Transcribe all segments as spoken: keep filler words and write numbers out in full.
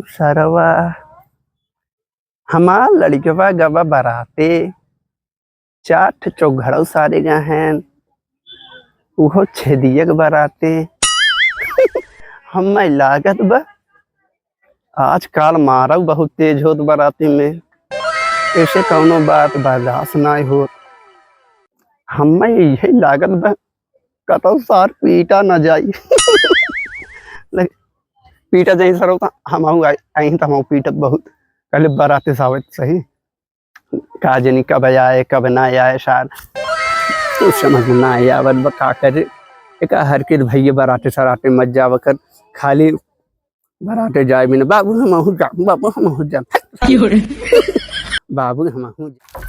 सरवा, हमार लड़िकवा गवा बराते, चार ठे चौघड़ऊ सारे गा हैं, उहो छेदिया के बराते। हम्मे लागत बा, आजकल मारऊ बहुत तेज होत बराती में, ऐसे कौनो बात बर्दाश्त नाई होत। हम्मे यही लागत बा, कतौ सार पीटा न जाई। ले, पीटा जाई सरऊ त हमहू आई, आई त हमहू पीटत बहुत। कहले बराते से आवत सही। का जानी कब आए, कब ना आए सार। कुछ समझ में ना आए, आवत बा का करे। एक हर के भैया बराते सराते मत जाव कर, खाली बराते जाए बिना, "बाबू हमहू जा, बाबू हमहू जा।" बाबू हमहू जा।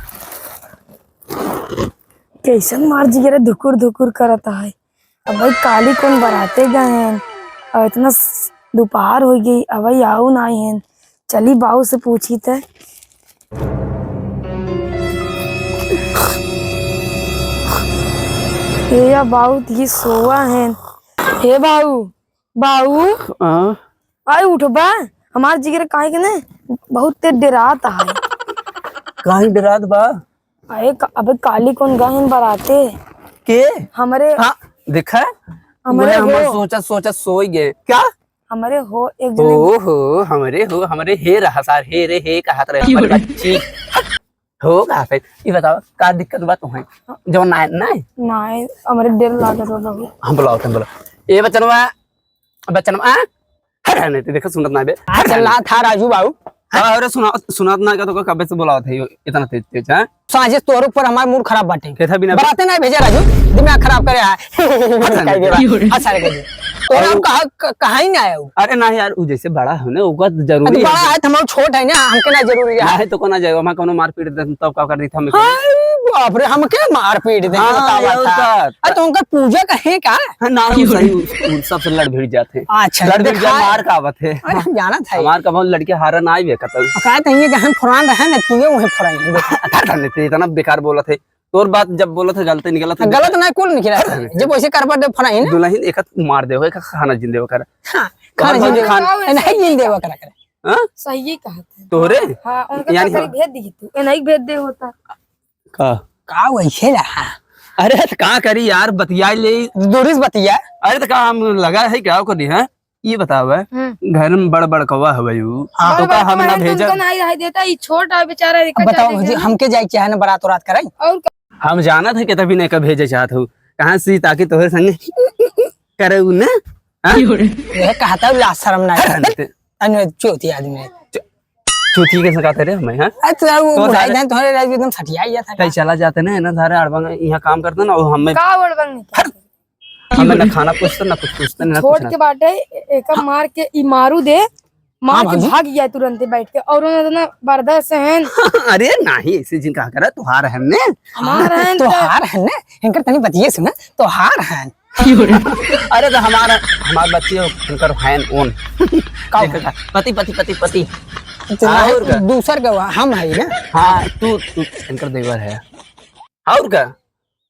कैसन मार जिगरा धुकुर धुकुर करत है। अब भाई काली कौन बराते गए हैं, अब इतना स-, दोपहर हो गई, अब भाई आओ ना आए हैं। चली बाऊ से पूछी ते। ए या बाऊ, ये सोवा हैं। हे बाऊ, बाऊ, हाँ? आई उठबा, हमार जिगर काहे के ने बहुत तेज डेरात है। काहे डेरात बा? अरे का-, अबे काली कौन गहन बराते? के? हमरे हाँ, देखा? हमरे उहे हमर हो। सोचत सोचत सोई गए। क्या? हमरे हो एक जने ओहो, हमरे हो, हमरे हे रहा सार, हे रे, हे कहत रहे, हमरे बच्ची। हो का है? ई बताओ, का दिक्कत बा तुहें? जौन ना, ना? ना, हमरे डर लागत बा बहुत। हम बुलाओ, हम बुलाओ। ए बचनवा, बचनवा, हट, हट, नहीं, देखो, सुनत ना बे। आ, चल रहा था राजू बाबू। हाँ, अरे सुना, सुनात ना का तो कबे से बुलावत है यो, इतना तेज, तेज, हाँ? साँझे तोर ऊपर हमार मूड खराब बाटे। कैसा बिना बराते ना भेजा राजू, दिमाग खराब करे है। अच्छा, कह दे बा। अच्छा, कह दे। तोरा और हम कहा, क-, कहा ही ना आया वो। अरे ना यार, वो जैसे बड़ा हो ना, ओकर तो जरूरी अरे है। बड़ा है, तो हम छोट है ना, हमके ना जरूरी है। ना है तो को ना जाए, हमार कोनो मारपीट दे, तब का कर दी था हमें? हाँ, बाप रे, हमके मारपीट दे, हाँ, बतावा यार, था। का? अरे तो उनकर पूजा कहे का? हाँ, ना, वो सही, उ-, उ-, सबसे लड़ भिड़ जाते हैं। अच्छा, लड़ भिड़ देखा जाए, है। मार का आवत है। अरे, हम जानत है। हमार कबहुँ लड़के हारा ना आइबे कतई। का तो ये जहाँ फुरान रहे ना, तू ये वहीं फुराई है, देखा। धर लेते, इतना बेकार बोलत है। तोर बात जब बोलत है, गलते निकलत है, गलत बेकार। ना, कुल निकला है। धर लेते। जब वैसे करबा दे फुराई ना। दुल्हन एक हाथ मार दे, एक खाना जिन दे ओकर। हाँ, खाना और जिन दे। खाना ए, नहीं जिन दे ओकर। हाँ? सही कहत है। तोहरे? हाँ, उनका यानी का करी, हाँ। भेज दी तू। ए, नहीं भेज दे होता। का? का वैसे रहा? अरे, तो का करी यार, बतिया ले। दूरी से बतिया। अरे, तो का हम लगा है, का करी, हैं? ये बताओ, है? हम्म। घर में बड़ बड़ कौवा हवे यू। हाँ। तो बड़ का बड़ हम कौवा ना है, तो भेजब? उनका नहीं रह देता, ये छोट है बेचारा, अब बताओ, हमके जाए चाहे ना, बारात उरात कराई। और का? हम जानत है कि तभी नहीं का भेजे चाहत हो। कहाँ से ताकि तोहरे संगे करे उ ना? हाँ? ये कहता हूँ, लाज शर्म ना है। अरे, अरे, चूती आदमी है। चू-, चूती कैसे कहते रे हमें, हाँ? अरे, तो वो तो बुढ़ाई सारे जान, तुम्हारे राज एकदम सठिया गया था। कहीं चला जाते ना, ना सारे अड़बंग यहाँ काम करते ना, वो हमें का अड़बंग नहीं हट। हमें ना खाना पूछते, ना कुछ पूछते, ना छोड़ कुछ ना। के बाटे, ए-, एका हाँ। मार के ई मारू दे, मार हाँ, के भाभी। भाग गया तुरंत बैठ के, और उन्हें इतना बर्दाश्त है। अरे, नहीं, ऐसे जिन कहा करे, तुहार है ने। हमार है तो। तुहार है ने, इनकर तनी बतिये सुना, तुहार है। अरे तो हमारा, हमार बच्ची हो, उनकर फैन ओन। का देखो, पति, पति, पति, पति। तो और नहीं, का? दूसर के हुआ, हम है ना। हाँ, तू, तू इनकर देवर है। और का?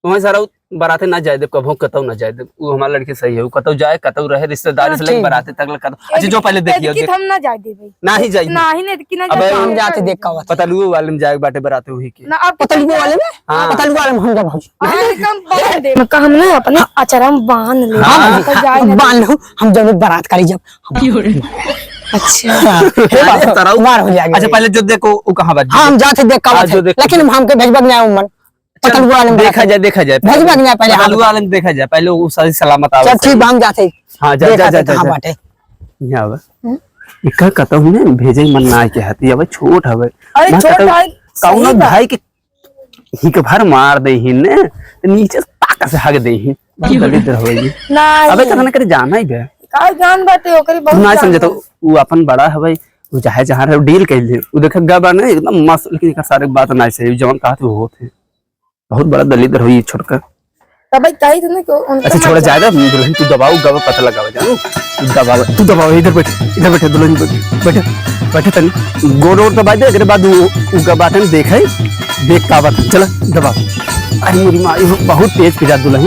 तुम्हें सारा उ-, बराते ना जाए देब, कभो कतौ ना जाए देब। वो हमार लड़की सही है, वो कतौ जाए, कतौ रहे, रिश्तेदार हाँ, से लेके ठीक। बराते तक ले कतौ। अच्छा, जो पहले देखियो, एतकी देख। हम ना जाए देबे। ना ही जाए। ना ही, नहीं, एतकी ना अबे, जाए। हम जाते देख का बात। पतलुओ वाले में जाए बाटे बराते हुई के। ना, अब पतलुओ वाले में? हाँ। पतलुओ वाले में हम जब हम। अरे, कम बांध दे। मैं कहा, हम ना अपने अचरा में बांध ले। हाँ। हम तो जाए ना बांध लो, हम जब बारात करी जब। अच्छा। हे अरे, बाप, तरऊ। मार हो जाएगा। अच्छा, पहले जो देखो, वो कहाँ बात हाँ, हम जाते देख का हाँ, बात जो है। देखो। लेकिन हम हमके भेजबा नहीं आया, मन। चल, पतलुआ वाले में देखा जाए, देखा जाए। भेजबा नहीं आया पहले, हाँ। पतलुआ वाले में देखा जाए, पहले वो सही सलामत आवे, चल, ठीक सही। बा, हम जाते। हाँ, जा, देखा जा, थे जा, कहाँ जा। बाटे। यहाँ आवे। हम्म? इका कतहु ने भेजे मन ना के हती, अब छोट हवे। अरे, ना छोट कतहु है, कौनो सही बा। भाई के हिक भर मार दे ही ने, तो नीचे ताक से हग दे ही। बहुत दलिद्र हवे ये। नहीं। अबे, तो ना करे जाना ही बे। का जान बाटे, ओकरी बहुत ना जान समझे तो बा। वो अपन बड़ा हवे, वो चाहे जहाँ रहे, डील कर ले। वो देखे गा बा ना, एकदम मस्त, लेकिन एकर सारे बात ना सही, जौन कहत वो होत है। बहुत बड़ा दलिद्र हो ये छोटका। तब भाई कही थे ना कि उनका अच्छा, छोड़ा मत जाए। दुल्हन तू दबाओ, गवा पता लगावा जानू। तू दबावा, तू दबावा, इधर बैठ, इधर बैठ, दुल्हन बैठ, बैठ, बैठ तनी। गोड़ ओड़ दबा दे, एकरे बाद उ, उ गवा तनी देखे, देख का बात, चला, दबा। अरे मेरी माँ, ये बहुत तेज पिरा दुल्हन।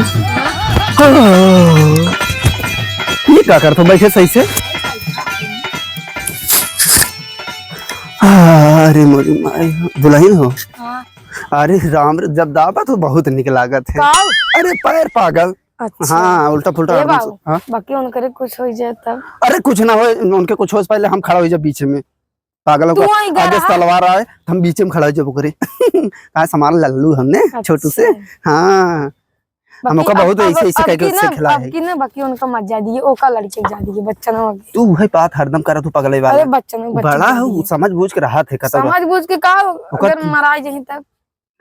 ये का करत हो, बैठे सही से। अरे मोरी माई, दुलहिन हो? हाँ। अरे राम रे, जब दाबा तो बहुत निक लागत है। का? अरे पैर पागल। अच्छा। हाँ, उल्टा पुल्टा ए हरदम बाबू, से, हाँ? बाकी उनकरे कुछ होइ जाए तब? अरे कुछ ना होए, उनके कुछ होए से पहिले हम खड़ा होइ जाब बीचे में। पागल तू होकर वहीं गया आगे से है? तलवार आए, हम बीचे में खड़ा होइ जाब ओकरे। कहा सामान लल्लू हमने अच्छा। छोटू से। हाँ। हम बाकी ओका अब, बहुत अब, ऐसे, ऐसे अब कह के की उससे ना, खिला अब है। की ना, बाकी उनका मत जा दिए, ओका लड़के के जा दिए, बच्चा ना हो गए। तू वही बात हरदम करा, तू पगले वाला। अरे बच्चा ना, बच्चा बड़ा जा हो, दिए। समझ बूझ के रहा थे, कतौ समझ बूझ के का, ओकर अगर तू मराई जाही तब,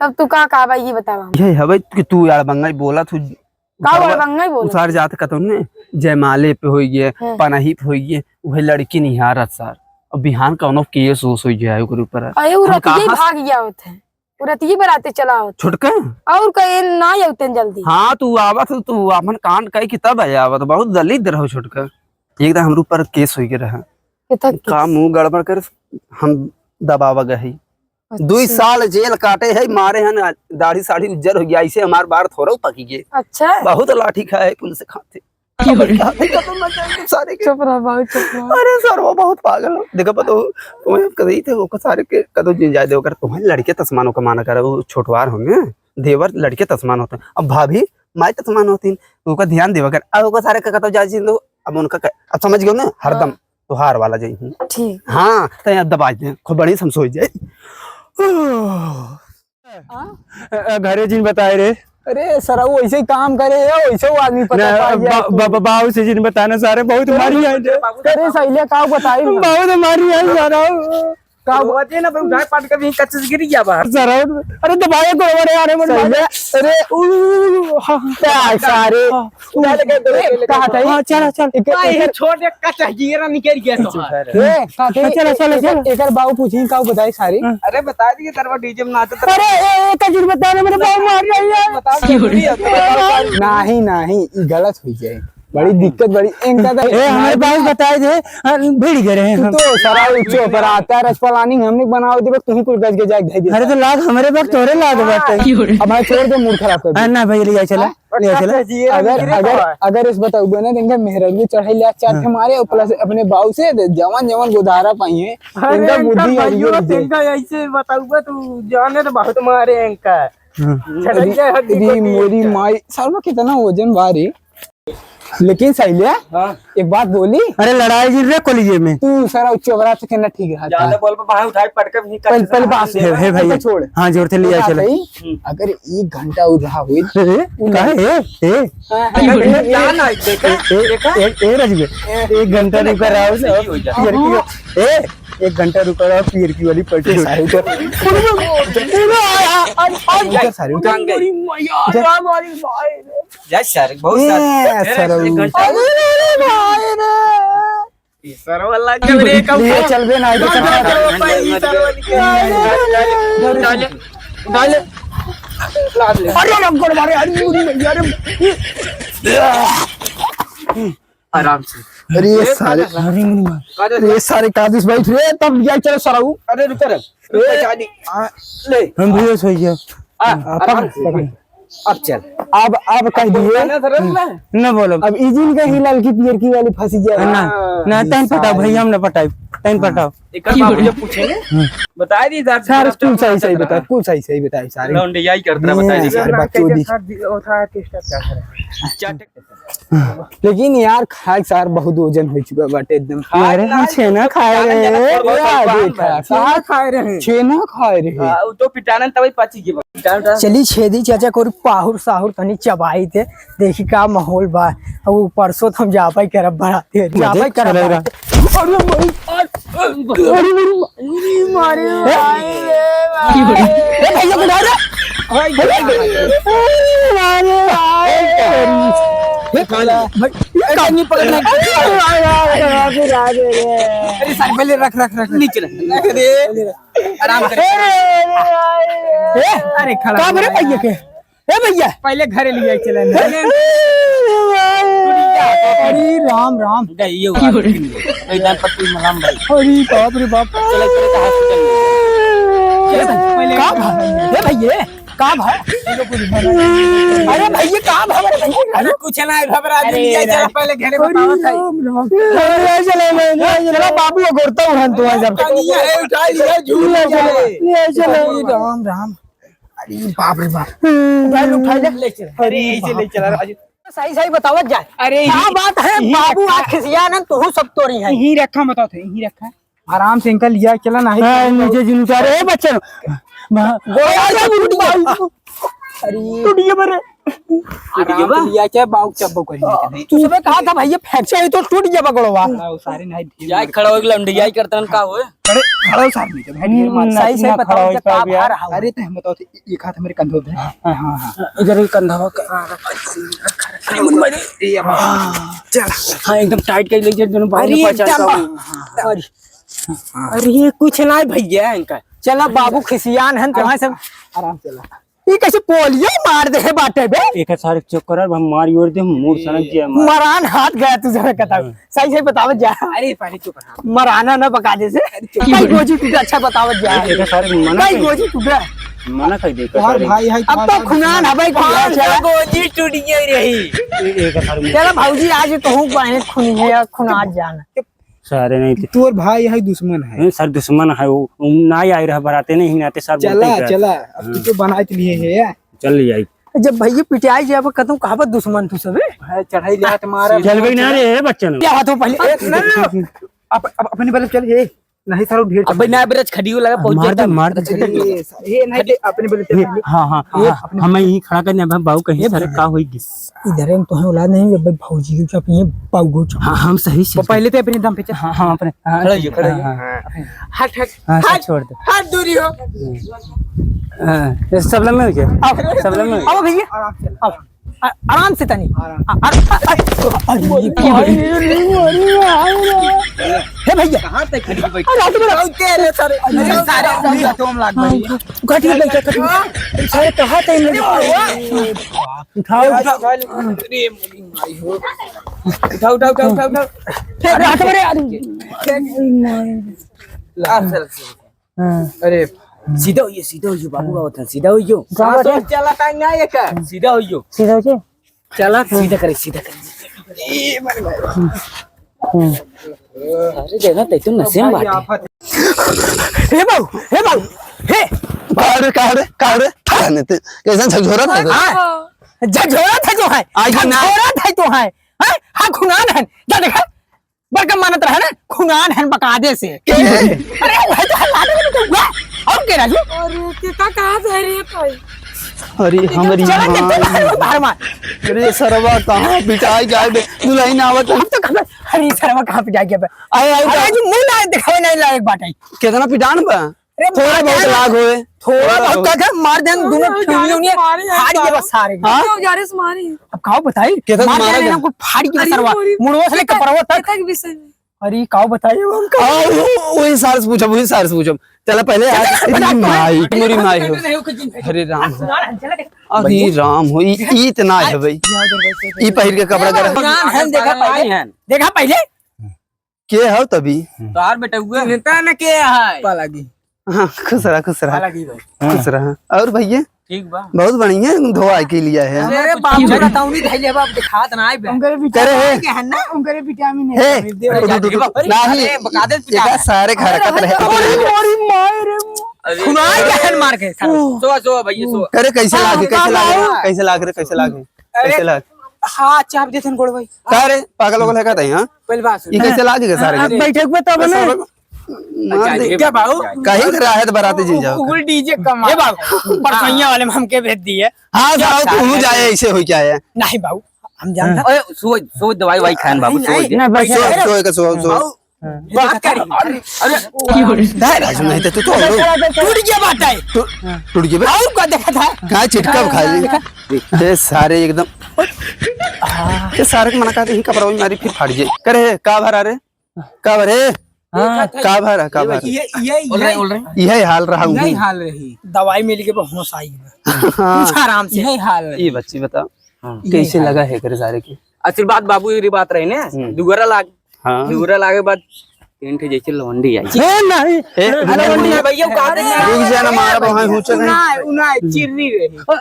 तब तू का, का बा, ये बतावा हम। ये हवे कि तू यार बंगाई बोला, तू का उतार, अड़बंगाई बोला? उतार जात कतौ ने, जयमाले पे होई गए, हाँ। पनाही पे होई गए, वही लड़की निहारत सर। अब बिहान कौनो केस ओस होई जाए ओकर ऊपर। अरे, उ हम रतिये कहाँ भाग गया होत है। उ रतिये बराते चला होत। छोटका? और कहे ना अउते जल्दी। हाँ, तू आवत हो, तू अपन कांड कह के तब आवत। बहुत दलिद्र हो छोटका। एक दान हमरे ऊपर केस होई के रहा। कितना केस? काम मुंह गड़बड़ कर, हम दबावा गए। अच्छा। दुई साल जेल काटे है, मारे हन, दाढ़ी साढ़ी उज्जर हो गया, ऐसे हमार बार थोड़ा पकी गए। अच्छा। बहुत लाठी खाए पुलिस खाते। सारे के। चुप रह बाबू, चुप रह। अरे सर, वो बहुत पागल हो। देखो पतो, तुम्हें कही थे, वो सारे के कदो जिन जाए दे, ओकर तुम्हें लड़के तसमानो का माना करे, वो छोटवार होंगे, देवर लड़के तसमान होते हैं। अब भाभी माई तसमान होती हैं, ओकर ध्यान देवा कर। अब ओकर सारे के कदो जाए जिन दो, अब उनका क-, अब समझ गयो ना, हरदम हाँ। तोहार वाला जाई हूँ। ठीक। हाँ, तो यार दबा दे, खूब बढ़िया से हम सोई जाए। हाँ? अ, अ, घरे जिन बताए रे। अरे सरऊ, वैसे ही काम करे है, वैसे वो आदमी पता ना, पाई जाए बा-, तू। बा-, बा-, बाबू से जिन बताना सारे, बहुत मारी है रे। अरे सैले, का बताई ना? बहुत मारी है सारा। का वो दे ना भाई, उधार पाट के भी कच्चे से गिर गया बा। सरऊ, अरे दबाए को, अरे, अरे, अरे, सैले, अरे, उ, उ, उ, हाँ, हाँ। क्या सारे? हाँ। उठा ले गए, दो ए, ले गए। कहाँ था ये? हाँ, चला, चल। एक, भाई, एक, छोड़ दे, कच्चा गिरा निकल गया तो। ए, कहाँ था ये? चला, चला, एक, चला। एकर बाऊ पूछी, का बताई सारी? हाँ। अरे, बता दिए, तरवा डीजे में नाचत रहे। अरे, ए, ए, का जुर्म बता रहे, मेरे बाऊ मार रही है। बता, जरूरी है, तो बता, बता। नहीं, नहीं, ई गलत हुई जाए। बड़ी दिक्कत, बड़ी इनका तो ए, हमारे पास बताए थे, हाँ, भिड़ गए रहे तू हम। तो सारा ऊंचे ऊपर आता है, रस planning हमने बनाओ दे, तू ही कुल गज के जाके दे दे। अरे, तो लाग हमारे बाप तोरे लाग बाटे। अब भाई, छोड़ दे, मूड खराब कर दे। हाँ, ना भाई, ले जाए, चला। हाँ? ले चला। अगर, अगर, अगर इस बताऊ बने, इनका मेहरंगी चढ़ाई ले, चार हाँ। ठे मारे, और plus अपने बाऊ से दे, जवान, जवान गोदारा पाई है, अरे, इनका इनका बुद्धि और भाइयों ये से दे। इनका ऐसे बताऊ बा, तू जाने तो बहुत मारे इनका। हाँ। चढ़ाई अरे, जाए, हड्डी अरे, पसली मोरी इनका। माई, साला कितना वजन भारी। लेकिन सैले, हाँ। एक बात बोली। अरे, लड़ाई गिर रे कॉलेज में। तू सारा उच्च बरात से कहना ठीक रहा था। ज्यादा बोल पे बाहर उठाए पटके भी पहले, पहले बात हे, हे भाई। अच्छा, छोड़। हाँ, जोर से लिया बात चले। है, हम्म। अगर एक घंटा उधा हुई, अरे, उ काहे? लड़की ए, ए। हाँ, अगर हाँ, ए, जान आई, देखा, ए, ए, देखा? ए, ए, रजबे, ए, एक घंटा रुका रहा हो, सही हो जाए। पियर की, ए, एक घंटा रुका रहा, पियर की वाली पलटी हो जाए। उधर सारे, उधर। उधर सारे, उधर। उधर। जा सारे, बहुत ए, सारे। सारे, एक घंटा। अरे, अरे, भाई रे। ये सरवा लग गया रे, कब ले चल बे ना, ये सरवा। डाले, डाले। अरे, लग गड़ मारे, अरे, मुड़ी में, अरे। आराम से। अरे, ये सारे, अरे, मुड़ी मार। अरे, ये सारे कादिस बैठ रे, तब जा चल सरऊ। अरे, रुक रे। रुक, ए, जा दी। आ, ले। हम भी सोई गया। आ, आ, पकड़, आराम से। पकड़। अब चल। अब, अब कह दिए। ना धरम ना। न बोलो। अब इजिन के ही ललकी पियर की वाली फंसी गया। ना, हाँ। ना, तैन पटाओ भैया, हम ना पटाई। तैन पटाओ। एक बार बाबू जब पूछेंगे, हम्म। बता दी इधर सारे से कुल सही, सही बता, कुल सही, सही बताए सारे। लौंडे यही करता, ये बता दी। सारे बकचोदी। चट। लेकिन यार, खाए के सार बहुत वजन हो चुका बाटे एकदम। खाए अरे, हम ना, छेना खाए रहे। छेना खाए रहे। छेना खाए रहे। हाँ, वो तो पिटानन तभी पची गई बा। चली छेदी चाचा को पाहुर साहुर तनी चबाई थे, देखी का माहौल बा। अब वो परसों तो हम जाबा ही करब बराते, जाबा ही करब बराते। अरे भाई, अरे भाई, अरे मारे भाई रे भाई। ए भैया को उठा रे। अरे भाई। ए, काला। भाई, ये काम नहीं पकड़ना। अरे साहब, पहले रख, रख, रख, रख। नीचे रख। अरे, आराम कर। अरे, अरे, अरे, अरे, खड़ा का हो रे गया। भैया के? ए भैया। पहले घरे ले जाए चले। अरे, अरे, राम, राम। गई, ये हुआ। एकदम पट्टी मलहम भाई। अरे, बाप रे बाप। चले, चले, तो hospital ले। चले, पहले का भा-, ए भैया। का भा? अरे भैया, का भा? अरे भैया, अरे कुछ ना है, घबरा अरे नहीं, चल, राम। पहले घरे अरे बताओ, भाई। राम, राम। अरे चलो, मैं, मैं, चलो, बाबू, अगोरता हूँ हम तुम्हारे सब। कनिया है, उठा लिया, झूल ले चलो, जाए। ले चलो। अरे राम, राम। अरे बाप रे बाप। उठा ले, उठा ले। ले चल। अरे ऐसे ले चला, राजू। सही, सही बतावत जाए। अरे का यही, बात है, यही बाबू, रखा। आज खिसिया ना, तू सब तोरी है। यही रखा, बताओ थे, यही रखा। आराम से इनका लिया चला, नहीं हाँ, तो नीचे जिन उतारे, ए बच्चन। गोड़ा से टूट गया। अरे। टूट गया मेरे। आराम से लिया, चाहे बाउक चब्बो करी, नहीं तो नहीं। तू सबे कहा था भैया, फ्रैक्चर है तो टूट गया गोड़वा। हाँ, वो सारे नहीं ढील यार, मार खड़ा हो गया, लंडियाई करतन का होए? अरे, खड़ा हो सारे नीचे, भाई, ढील मार। हम्म, सही, सही ना बताओ, खड़ा हो क्या पाप यार। आ रहा हो? अरे, तो हम बताओ, एक हाथ मेरे कंधे पे है। हाँ, हाँ, हाँ। इधर ही कंधा हो, ए, अब, हाँ। चल। हाँ, एकदम टाइट कर लीजिए, दोनों बाहर अरे, पहुंचा एकदम। दो। हाँ, हाँ। अरे, हाँ। अरे, ये कुछ ना है भैया इनका। चला बाबू, खिसियान है, तुम्हारे सब। आराम से ला। ये कैसे पोलियो मार दे है बाटे बे? एक सारे चक्कर, अब हम मार योर दे, मूड सनक गया हमारा। मरान हाथ गया तू जरा कता। हाँ। सही, सही बतावत जा। अरे, पहले चुप रहा। मराना ना बका दे से। अरे, चुप। भाई गोजी टूटा, अच्छा बतावत जा। एक सारे मना भाई कर गोजी टूटा। मना कर दे, और सारे। भाई है, अब तो खुनान है भाई, कौन सा गोजी टूट गई रही? ए-, एक सारे में चला भौजी, आज तो हूँ बहन खुनी है, खुनान जाना। सारे नहीं थे। तोर भाई है, दुश्मन है। नहीं, सर, दुश्मन है, वो, वो ना आए रहा, बराते नहीं, नाते सर बोलते चला, ही रहते। चला, अब तू हाँ। तो बनाए तो लिए है। चल ले आई। जब भैया पिटाई जाबे, कतहूँ कहाबे दुश्मन तू सबे? है, चढ़ाई ले हाथ मारा। चल गई ना रे, बच्चन। क्या हाथ हो पहले? ए, ना, ना, अप-, अप-, अपने बल चल, ए। नहीं, सर, ढेर अबे, ना, ब्रज खड़ी हो लगा, पहुंच मार दे, जाता। मार दे। ए, ए, नहीं, खड़ी। अपने बल चल। हाँ, हाँ, ए, हाँ, अपने हम यहीं खड़ा करने, अब हम बाबू कहीं ए, सारे का होई गई। इधर हम तो हैं औलाद नहीं, अब भौजी को चापिए, बाबू को चापिए। हाँ, हम सही से वो पहले तो अपने दम पे चल। हाँ, हाँ, अपने, हाँ, खड़ा हो, खड़ा हो। हाँ, हाँ। हाँ। हट, हट, हाँ, सब हट, छोड़ दे। हट, दूरी हो। हाँ, ये सब लम्बे हो जाए। आओ, सब लम्बे हो जाए। आओ भैया, आओ। आ-, आराम से तनी। आराम। आ-, आ-, आ-, आ-, अरे, अरे, अरे, अरे, अरे। हे भैया। कहाँ तक खड़ी बैठी? अरे, हाथ में रख। बहुत तेज है, सर। अरे, सारे उंगली हाथों में लग गई। हाँ, घटिया बैठा, घटिया। सारे कहाँ तक लगे? अरे, बाप। उठाओ, उठाओ। अरे, मोरी माई हो। उठाओ, उठाओ, उठाओ, उठाओ, उठाओ। अरे, हाथ में रे, अरे। ला, सर। हाँ। अरे, सीधा होइयो, सीधा होइयो, बाबू आवत हैं, सीधा होइयो। का बात है? चला टाइम ना ये कर, सीधा होइयो। सीधा होइयो? चला, सीधा करे, सीधा करे। ए, मर गए। हम्म। अरे, देखा, तै तो नशे में बाटे। हे बाबू, हे बाबू, हे। का रे, का रे, का रे? थाने ते, कैसन झकझोरा था तू? हाँ, झकझोरा था जो है, आज ना। झकझोरा था जो है। हाँ, हाँ, खुनान है। जा देखा, बड़का मानत रहे ना, खुनान हन बकायदे से। के? अरे, वही तो हल्ला दे तो हुआ। और के राजू? अरे, के का कहा जा रही है भाई? अरे, हमरी चला, माँ। चला, चला, बाहर मार। अरे, सरवा कहाँ पिटाई जाए बे? दुल्हन आवत है। अब तो खबर, अरे, सरवा कहाँ पिटाई गया बे? आए, आए, अरे, आए। राजू, मुंह ना दिखावे, नहीं लायक बाटे। कितना पिटान बा? अरे थोड़ा बहुत लाग होए। थोड़ा बहुत का क्या? मार देन, दोनों ठेंगुनी उंगली फाड़ दिए बस सारे। हाँ? जा रहे से मारी। अब काव बताई? केतना मार मारा देन, गया? हमको फाड़ के अरे सरवा। मोरी मुड़वा से लेके पिता, परवा तक। पिता के विषय में। अरे काव बताई हम का? आ, वो, वही सार से पूछब, वही सार से पूछब। चला पहले आज चला, तेरी बता, माई, बता, मेरी माई हो। बता, अरे राम हो। चला, चला, चला। अरे राम हो, ई, ई इतना है भाई। ई पहिर के कपड़ा गरम। राम है, देखा पहले। देखा पहले। के हौ तभी? तोहार बेटा हुआ। चिन्हता न के है? पालागी। हाँ, खुश रहा, खुश रहा। पालागी भाई। खुश रहा। और भैया? ठीक बा। बहुत बढ़िया, धोआ के लिया है। अरे बाप रे, बताऊं नहीं, धैले बाप दिखात ना आए बे। करे है। के है ना? उनकरे विटामिन है। हे, उठ, उठ, उठ, उठ। नहीं, अरे, बका दे, एका सारे घर का रहे। अरे, अरे, माय रे। अरे। खुनाई के हन मार के, साला। सोआ, सोआ भैया, सोआ। करे, कैसे लागे, कैसे लागे, कैसे लागे रे, कैसे लागे? अरे, कैसे लाग? हाँ, चाप देथन गोड़ भाई। का रे, पागल वागल है का तई, हाँ? पहले बात सुन। ये कैसे लाग गया सारे? अरे, बैठक में तब ना। मार दे। क्या बाबू? कहीं तो राहत बराते जी जाओ। Full DJ कमाल। ए बाबू, परसैया वाले में हमके भेज दिए। हाँ, जाओ, तू हूँ जाए, ऐसे हो क्या है? नहीं बाबू, हम जानता। अरे, सोच, सोच दवाई वाई खान बाबू, सोच। नहीं, नहीं, सोच, सोच, सोच, सोच। बाबू, हाँ। बात करी। अरे, अरे, दाय राजू नहीं तो तू तो टूट गया बात है। टू-, टूट गया बे? और का देखा था? कहाँ चिटका खा ली? देखा? ये सारे एकदम, ये सारे के मना कहते ही कपड़ा वही मारी फिर फाड़ गए। करे, का भरा रे? का भरे? हाँ। का भरा, का भरा? ये, ये, बोल रहे, बोल रहे। यही हाल रहा हूँ। यही हाल रही। दवाई मिल के बहुत होश आई है। हाँ। पूछ आराम से। यही हाल रही। ये बच्ची बताओ, हाँ। कैसे लगा है करे सारे की? आशीर्वाद बाबू, ये बात रही ना, हम्म। दुगरा लाग हाँ। घिउरा लागे बाद तीन ठे जैसे लवंडी आई। ए, नहीं। ए, अरे, लवंडी। भैया, का दे? रुक जा ना, मारा तो वहाँ हुचक है। उनाए, उनाए, चिर्री रही।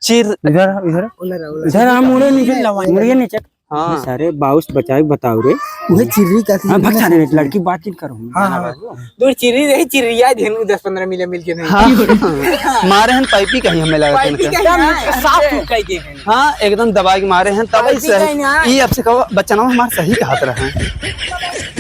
चिर- इधर, इधर। उधर, उधर। इधर हम मुड़े नीचे, लवंडी। मुड़िए नीचे। हाँ। सारे बाउस बचाए बताओ रे। वही चिर्री का थी। हाँ, भग सारे, लड़की बातचीत करो। हाँ, हाँ। दूर चिर्री रही, चिर्रिया धेनु दस पन्द्रह मिले मिलके नहीं। हाँ। मारे हैं पाइपी कहीं हमें लगा पाइपी कहीं ना, साफ तू कह दे हैं। हाँ, एकदम दबाई के मारे हैं, तब पाइपी सही। कहीं ना। ई अब से कहो, बच्चा ना हमार सही कहत रहे।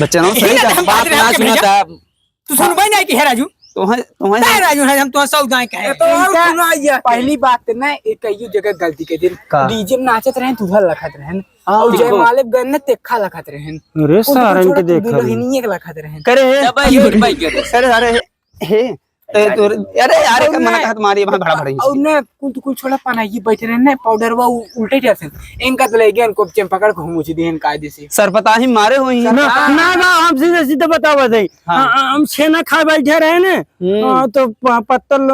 बच्चा ना सही कहत, बात ना सुनता। तू सुनबे नहीं कि है राजू? तोहे, तोहे नहीं राजू, है हम तो सौ दाएं कहे। तो और सुना ये। पहली बात ना, एक कईयो जगह गलती के दिन का? डीजे में नाचत रहे, तुझा लखत रहे। हाँ। और जयमाले गन ने तेखा लखत रहे। अरे कुल सारन छोड़ के के देख। दुल्हनिए के लखत रहे। करे है। दबाई, दबाई के। अरे, अरे, हे, ए, तोर-, अरे यार, एक और मना ना, कहत मारी, वहाँ भड़ा भड़ी। और ना, कुल तो कुल छोड़ा पाना, ये बैठे रहे ना, पाउडर वा उ-, उल्टे जैसे। इनका तो ले गया, इनको चेम पकड़ के मुझे दिहन कायदे से। सरपताही मारे हुई हैं। ना, ना, ना, हम सीधे सीधे बतावा दे। हाँ। हाँ, हम छेना खा बैठे रहे ना, हम्म। हाँ, तो प-, पत्तल,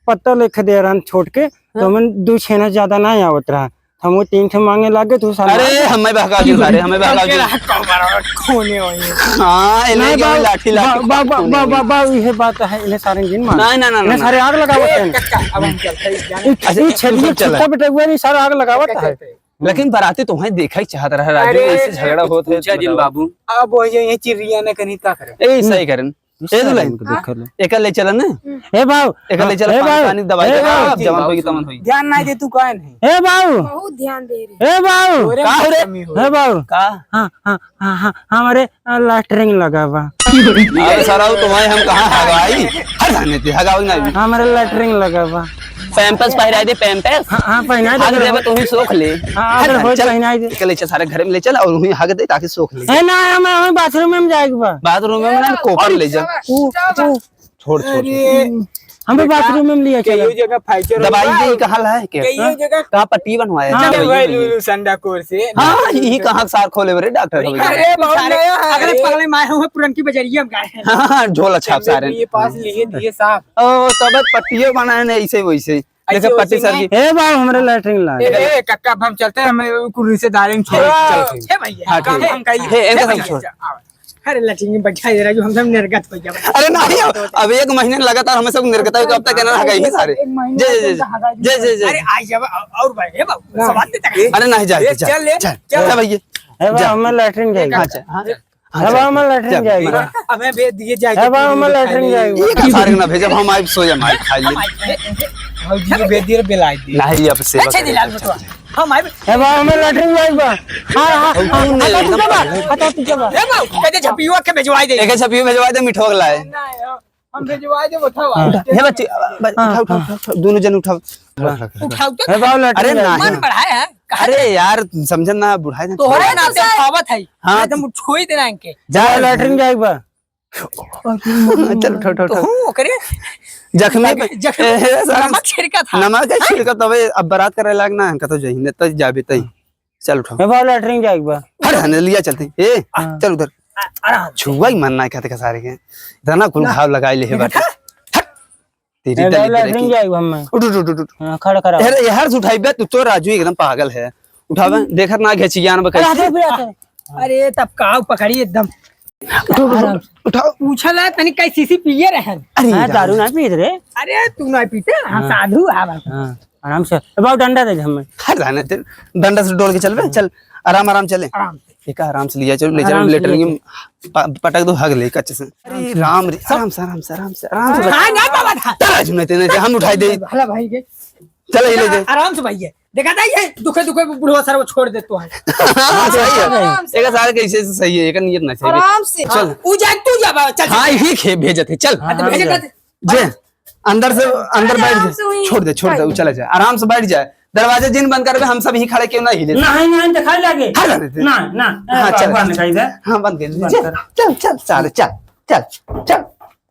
पत्तल एक दे रहन छोट के, तो हाँ। हमन दो छेना ज्यादा ना आवत रहा। हम वो तीन ठे मांगे लागे तो साला अरे, हमें बहका दियो सारे, हमें बहका दियो। हमके रहा कमर खोने वही। हाँ, ये नहीं, लेके बाबू, लाठी, लाठी बा-, बा-, बा-, खोने बा-, वही। बा-, बा-, ये बात है, इन्हें सारे दिन मार। नहीं, नहीं, नहीं, इन्हें नहीं, सारे नहीं। आग लगावत ए, हैं। कक्का, अब हम चलते हैं, जाने। ये, अच्छा, ये ये छेदी सब चला। छुट्टा बेटा हुआ नहीं, सारे आग लगावत कक्का है। चलते हैं। लेकिन बाराती तुम्हें देखा ही चाहत रहा, राजू, अरे, ऐसे झगड़ा होत है, पूछा जिन बताओ। बाबू। अब वही ये चिड़िया ने कहीं का करे। ए, सही हम्म। करें। ए दुल्हन, इनको देख ले। एकर ले चलन ना। ए बाऊ। एकर ले चलन, ए पानी, बाऊ। पानी दवाई ए दे। बाऊ। अब जवन होई, तवन होई। ध्यान ना दे तू, काहे नहीं? ए बाऊ। बहुत ध्यान दे रहे। ए बाऊ। तोरे का हो रे? कमी हो। ए बाऊ। का? हाँ, हाँ, हाँ, हाँ, हमारे, आ, लैट्रिन लगा बा। अरे सारा, तुम्हें हम कहाँ हगाई? हर जाने दे, हगाओ ना भी। हमारे लैट्रिन लगा बा। पैम्पर्स पहिराई दे, पैम्पर्स। हाँ, हाँ, पहिनाई दे। हग देबे, तू ही सोख ले। हाँ, अगर चल, होई चल। पहिनाई दे। एके ले चल, सारे घर में ले चल और वहीं हग दे, ताकि सोख ले। ए, ना, हमें, हमें बाथरूम में जाए के बा। बाथरूम में ना, कोपर ले जा। ऊ, ऊ। छोड़, छोड़, छोड़। अरे। हमें बेटा, बाथरूम में लिया चला। कईयो जगह fracture दवाई हुआ दे, है। कहाँ ला है क्या? कईयो जगह का पट्टी बनवाया है? हाँ। चल भाई, लुलु संडा कोर से। हाँ, यही कहाँ सार खोले बरे डॉक्टर हो गए। अरे, बहुत नया है। अगले पगले माए हुए पुरनकी बजरिया में गए हैं। हाँ, हाँ, झोला छाप सारे। ये पास लिए दिए साहब। ओ, तब पट्टियों बनाए ने ऐसे वैसे। ऐसे जैसे वैसे पट्टी सर नहीं। जी। ए बाबू, हमरे लैट्रिन लाग। ए, ए, कक्का, अब हम चलते हैं, हमें कुल रिश्तेदारी में छोड़। हाँ, चल, ठीक। हे भैया, हाँ, ठीक। हम कहीं, हे, इनका हे सब भैया, छोड़। अरे, लैट्रिन में बैठा ही रह, जो हम सब निर्गत हो जावे। अरे, नहीं, अब, अब एक महीने लगातार हमें सब निर्गत है, तो अब तक कहना लगा ही सारे। एक महीने जे, जे, जे, हगा जी जे, जे, जे। अरे, आ जाओ, और, और भाई, हे बाबू, ना। सवाल देता है। अरे, नहीं, जा, ए, जा, चल ले, जा, चल। जा, भैया। हे बाबू, जा। हमें लैट्रिन जाएगा। अच्छा, हाँ, जा। हाँ, अब चल, हम लैट्रिन चल, जाएगी। मना। अब हमें भेज दिए जाए, अब हम लैट्रिन जाएगी। ये का सारे ना भेजब, हम आइब सो जाए, मार खाई ले। भौजी के भेज दिए, बेलाए दिए। नहीं, अब सेवा अच्छा, करे दिलाल के बतवा। चल। हम आइब। अब हम लैट्रिन जाएगी बा। हाँ, हाँ, अब हाँ, तू नहीं, हटा तू ना क्या बा? पढ़े। हटा तू क्या बा? ए बाबू, कहते झपियो के भेजवाई दे। एक झपियो भेजवाई दे, मिठवा के लाए। नहीं, हम भेजवा दे, उठाओ। हाँ। हे बच्चे, ब-, हाँ, उठाओ, उठाओ, हाँ। उठाओ, उठाओ, दोनों जन उठाओ। हाँ। उठाओ, उठाओ, उठाओ। उठाओ तो। अरे ना। मन बढ़ाया है। कहाँ अरे से? यार, समझन ना, बुढ़ाए ना। तोहरे नाते उठावत है। हाँ। एकदम छोई देना इनके। जा, लैट्रिन जाए बा। चल, उठाओ, उठाओ, तो उठाओ। हूँ, ओकरे। जख्मी जख्मी पे, जख्मी ए, साला नमक छिड़का था। नमक है, हैं? छिड़का तबे अब बारात करे लाग ना, इनका तो जहीने तो जाबे तई। चल उठाओ। ए बाबा, लैट्रिन जाए बा। हट, हने लिया चलते। ए, हाँ। चल उधर। आ-, आराम से। छुआ ही मन ना कहते का सारे के। इतना कुल ना। घाव लगाए ले है बेटा। हट। तेरी ए बाबा, लैट्रिन जाए बा हमें। उठ, उठ, उठ, उठ, उठ। हाँ, खड़ा, खड़ा। अरे, यार से उठाई बे, तू तो राजू एकदम पागल है। उठावे, हम्म। देखत ना घेचियान बा अरे, कैसे। हाथ में पिया था। अरे, तब का पकड़ी एकदम। उठाओ, उठाओ, आराम से। उठाओ। पूछा ला, तनी कई सीसी पिए रहन। अरे, हाँ, दारू। दारू ना पीत रे। अरे, तू ना पीते, हम हाँ। साधु है बस। हाँ, आराम से। ए बाबू, डंडा दे दे हमें। हट जाने दे, डंडा से डोल के चल बे, चल, आराम, आराम चले। आराम से। एक आराम से लिया चल, ले चल, आराम से लेटरिन लिया में प-, पटक दो, हग ले कच्चे से। अरे राम रे, आराम से, आराम से, आराम से, आराम से। हाँ, ना बाबा था। चल, आज नहीं तेने, हम उठाई दे। भला भाई के। चल, ये ले दे। आराम से भाई, ये देखा था, ये दुखे दुखे बुढ़वा सारा वो छोड़ देतो है। हाँ, सही है। आराम से। एक साल के ऐसे से सही है, एक नियत ना सही है। आराम से। चल। हाँ, ऊ जा, तू जा बाबा, चल, चल। हाँ, यही खे भेजत है, चल। हाँ, तो भेजे हाँ, कर। जे, अंदर से, अंदर बैठ आराम जा। से वहीं छोड़ दे, छोड़ दे, बैठ वो चला जाए। आराम से बैठ जाए। दरवाजा जिन बंद करबे, हम सब यहीं खड़े क्यों ना हिले? नहीं, नहीं, दिखाई लगे। हट जा, दे दे। ना, ना, ए, हाँ, चल। बंद कर दे। हाँ, बंद कर दे। बंद चल, कर। चल, चल, साले, चल, चल, चल।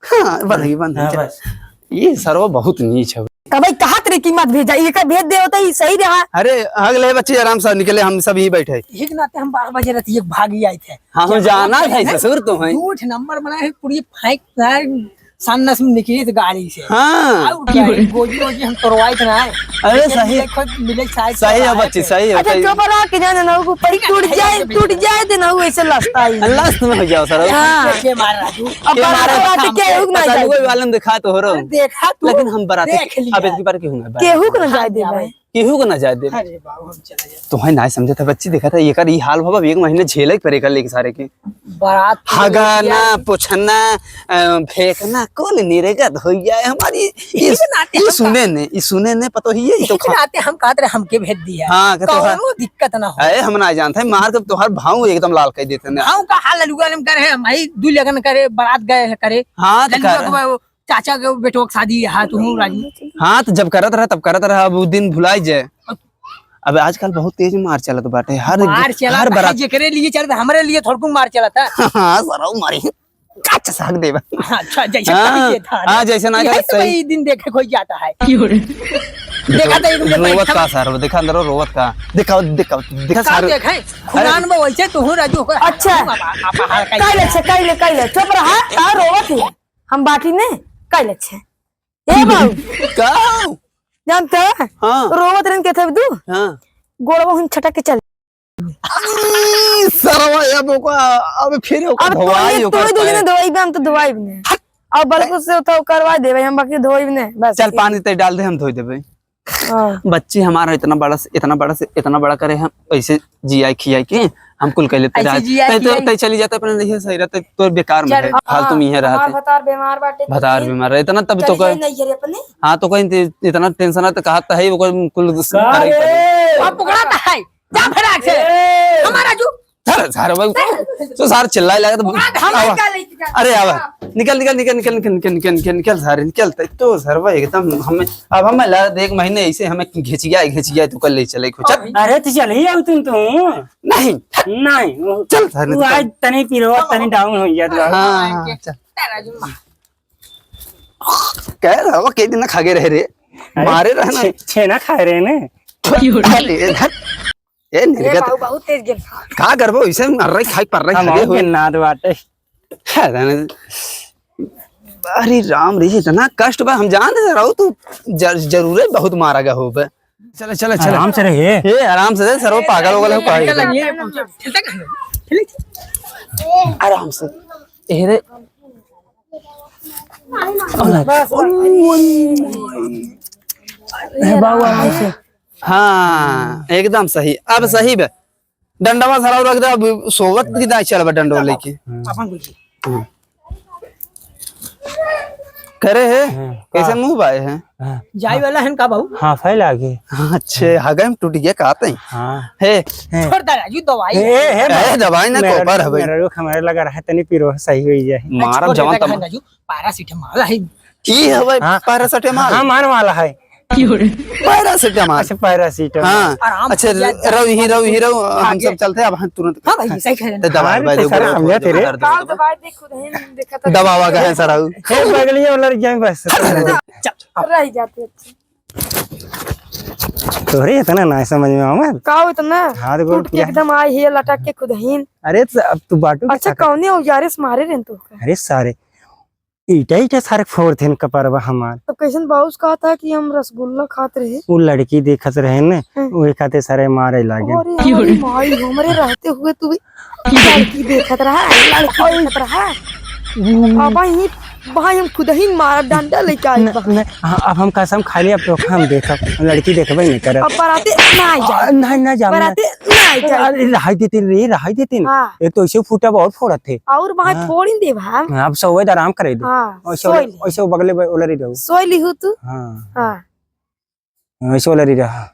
हाँ, बंद है, बंद है, हाँ, चल। बस। ये सरवा बहुत नीच है। कबई कहत रे कि मत भेजा, इनका भेज दे होता ही सही रहा। अरे, अगले बच्चे आराम से निकले, हम सब यहीं बैठे। एक नाते हम बारह बजे रात एक भागी आए थे। हाँ, हम क्या जाना बात है, है? ससुर तो हैं। झूठ नंबर बना है, पूरी फेंक रहा है। सन्नस में निकली तो गाड़ी से। हाँ। और क्या है, गोजी वोजी हम तोड़वाई तो ना है। अरे लेकिन सही। ये खुद मिले शायद सही तो है आए बच्ची, थे। सही है, अच्छा, सही। चुप रहा कि जाने ना, वो परी टूट जाए, टूट जाए तो ना, वो ऐसे लस्ता ही। लस्त में हो जाओ सर। हाँ। के मार रहा तू? अब के मार रहा? बात के हुक ना पता जाए। लुगो वाले ने देखा तो हो रहो। अरे देखा तू, लेकिन हम बराती देख लिया। अब इतनी बार क्यों ना? केहू को ना जाए दे भाई। केहू को ना जाए दे। अरे बाबू, हम चले जाए। तो है ना समझे था बच्ची, देखा था एकर ई हाल बाबा, एक महीने झेले के पड़े कर लेके सारे के। बारात हगाना, पोछना, अ, फेंकना, कुल निरेगत हो जाए हमारी। इसी इस, नाते ई हम सुने का- ने, ई सुने ने, पतो ही है, ई तो इसी खा- नाते हम कहत रहे, हमके भेज दिया। हाँ, कहत रहे, कौनो दिक्कत ना हो। अरे, हम ना जानते, मार के तोहार भाव एकदम लाल कर देते ने। भाव का हाल ललुआ ने करे, हम भाई दू लगन करे, बारात गए हैं करे। हाँ, तो ललुआ कर- के वो चाचा के बेटवा के शादी है, तू हूँ राजू। हाँ, तो जब करत रहा, तब करत रहा, अब वो दिन भुलाई जाए। अब आजकल बहुत तेज मार चलत बाटे, हर, मार चलत हर है, बारात। जेकरे लिए चलत, हमरे लिए थोड़कू मार चलत है। हाँ, सरऊ मारी। काच साग देबा। हाँ, अच्छा, जैसे हाँ, कहिए था। हाँ, जैसे ना यही कहे, तो सही। वही दिन देखे कोई जाता है। देखा तो एक मिनट रोवत बैठा। का सर, देखा अंदर रोवत का। देखा, देखा, देखा का सर। देखे? खुरान अरे। में वैसे तो हूँ राजू, ओकर अच्छा। आप, आप, आप, आप, काई ले छे, काई ले, काई ले। चुप रहा, का रोवत है? हम बाटी ने, काई ले छे। ए बाबू। का? जानते हैं? हाँ। रोवत रहन के थे दू? हाँ। गोड़वा हम छटक के चल। ई सरवा, अब ओका, अब फिर ओका अब तो धोवाई, ये ओकर तोड़ दो पैर। ना, धोवाई बे, हम तो धोवाई भी नहीं। हट। अब बल्कि से तो करवा देबे हम, बाकी धोई भी नहीं, बस। चल, पानी ते डाल दे, हम धोई देबे। हाँ। बच्ची हमारा इतना बड़ा से, इतना बड़ा से, इतना बड़ा करे, हम ऐसे जियाई खियाई के हम कुल कह लेते ऐसे रहे। जियाई तै तो, खियाई। तै चली जाता अपने, नहीं है सही रहते, तो बेकार में चल, है, फालतू में ही हमार रहते। भतार बीमार बाटे, भतार बीमार रहे, इतना तब तो चले कह-, जाई नैहर अपने। हाँ, तो कहीं ते-, इतना टेंशन है तो कहा तो है, वो कोई कुल का करे ही रे? करे। अब पकड़ा तो है। जा फटाक से। ए! हमारा जू। सर, सर, भाई, तो सार चिल्लाए लगा तो ओकरा धामा आवा। का लेके जा? अरे, आवा। हाँ। निकल, निकल, निकल, सारे, निकल। तो सर, भाई, एकदम हमें, अब हमें लगा, देख, महीने ऐसे हमें घिचिया, घिचिया, तू कल ले चले, कुछ। अरे, तो चल ही आओ तुम, तुम। नहीं। नहीं, वो चल, सारे, तू निकल। आज तनी पिरो, तनी down हो गया, तू। हाँ, हाँ, चल। तेरा जुम्मा। कह रहा, वो कई दिन खा गए रहे रे। अरे, मारे रहना। छे-, छेना खाए रहे ने। अरे, धत। ए, ए, निर्गत। बाबू, बहुत तेज गेंद। का करबो, इसे मर रही, खाई पर रही, हम खगे आऊ हुए। के नाद बाटे। है ना? अरे राम रे, इतना कष्ट बा, हम जान दे रहो, तू ज-, जरूरे बहुत मारा गा हो बे। चले, चले, चले। आराम से रहे। ए, आराम से दे, सर, वो पागल हो गल हो, कहे निकल के। लगी है, पहुंचे। ठेलता कहाँ है? ठेले। आराम से। ए रे। बस। ए बाबू, आराम से। हाँ, एकदम सही। अब सही बे। डंडवा सराउ रख दे, अब सोवत की दाई चलबा डंडवा लेके। अपन कुछ। हाँ। करे है? हाँ। कैसे मुंह बाए है? हाँ। जाए वाला है का बाबू? हाँ, फैल आगे। हाँ, अच्छे, हगम टूट गया, कहते हैं। हाँ। हे। हे। छोड़ दे राजू, दवाई। हे, हे, हे, दवाई ना, मेरा कोपर हवे। मेरा रुख हमारे लगा रहा है, तनी पिरो सही हुई जाए। मारा छोड़ दे जवान तम- राजू, पैरासिटामोल है। ई हवे हाँ। पैरासिटामोल? हाँ, मार वाला है। पैरासिटामोल। अच्छा, पैरासिटामोल। हाँ। आराम अच्छा, से जा, रहो, ही रहो, ही रहो, हम आगे। सब चलते हैं, अब हम तुरंत हाँ भाई, सही कह रहे हैं। तो दवाई, हाँ, दवाई तो देखो, सर, दवाई, हम दवाई, जाते दवाई, रहे। दवाई, दवाई, दवाई, देखो, दवाई, देखो, तो दवावा का है, सर, आऊ? हे, बगलिया वाला रह जाए बस। चल, रह जाते अच्छे। तोहरे इतना ना समझ में आवा। का हो इतना? हाथ गोड़ टूट के पूरा एकदम आई है, लटक के खुदहीन। अरे, तो अब तू बाटू के अच्छा, ताकत कौने औजारे से मारे रहे तू? अरे सारे, ईटा, ईटा सारे फोड़ थे कपरवा हमार। तो कैसन बाउस कहा था कि हम रसगुल्ला खात रहे? वो लड़की देखत रहे ने, हम्म। वही खातिर सारे मारे लागे। अरे हमारी माई, हमरे रहते हुए तू भी लड़की देखत रहा, लड़की देखत रहा। हम्म। अब ही भाई हम खुदहीन मारा डंडा लेके आई न, बा। न, हाँ, अब हम कसम खा ली, अब तो हम देखब, लड़की देखबे नहीं करब। अब बराते ना आ जाए। आ, नहीं, ना जाओ, बराते ना। ना आ जाए। अरे, रहाई देते रे, रहाई देते। हाँ। ये तो ऐसे फूटा बहुत फोड़त थे। और वहाँ हाँ। फोड़ ही देब हम। हाँ, अब सोवे आराम करे दे। हाँ, ऐसे सोई ओले-, ले। ऐसे बगले बे-, ओलरी रहो। सोई लिहू तू। हाँ। हाँ। हाँ, ऐसे ओलरी रहा।